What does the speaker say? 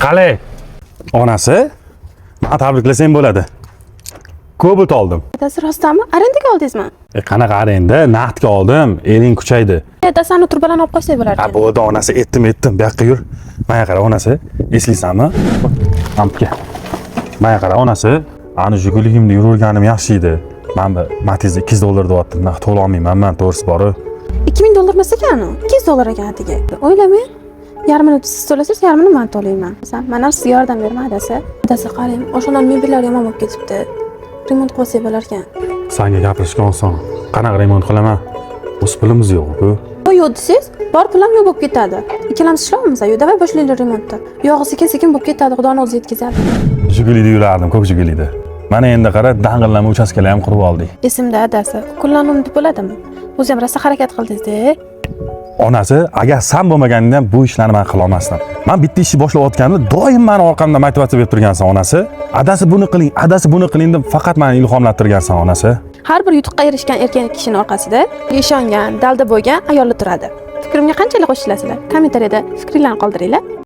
Qalay? Onasi, meni tabriklasang bo'ladi. Cobalt oldim. Adasi, rostdanmi? Arendaga oldingizmi? E, qanaqa arenda? Naqdga oldim. Ering kuchaydi. Adasi, ani turbalarni olib qo'ysak bo'lar Ha, ekan. bo'ldi onasi, etdim, etdim. Bu yoqqa yur. Menga qara onasi, eslaysanmi? Ampga. Menga qara onasi, ani Jiguligimda yuraverganim yaxshi edi. Men bu Matiz 200 dollar deyapti. Naqd to'la olmayman men, to'g'risi boru. 2000 dollar emas ekan u. 200 dollar ekan atigi. O'ylamang. Yarmini siz to'lasangiz, yarmini men to'layman. Man ham sizga yordam beraman, adasi. Adasi, qarang, oshxonani mebellari yomon bo'lib ketibdi. Remont qilsak bo'lar ekan. Sanga gapirishga oson. Qanaqa remont qilaman? O'z pulimiz yo'q-ku. Yo'q desangiz, bor pul ham yo'q bo'lib ketadi. Ikkalamiz ishlayapmiz, yo, давай boshlaylik remontni. Yog'i sekin-sekin bo'lib ketadi, Xudoni o'zi yetkazadi. Jigulida yurardim, ko'k Jigulida. Mana endi qara, dang'illama uchastkalar ham qurib oldik. Esimda, adasi. Kunlarni unutib bo'ladimi? O'zi ham rosa harakat qildingiz-da. Onasi, agar san bo'lmaganingda bu ishlarni man qila olmasdim. Man bitta ishni boshlayotganimda doim mani orqamdan motivatsiya berib turgansan, onasi. Adasi, buni qiling, adasi, buni qiling deb faqat meni ilhomlantirgansan, onasi. Har bir yutuqqa erishgan erkak kishini orqasida ishongan, dalda bo'lgan ayollar turadi. Fikrimga qanchalik qo'shilasizlar? Kommentariyada fikringlarni qoldiringlar.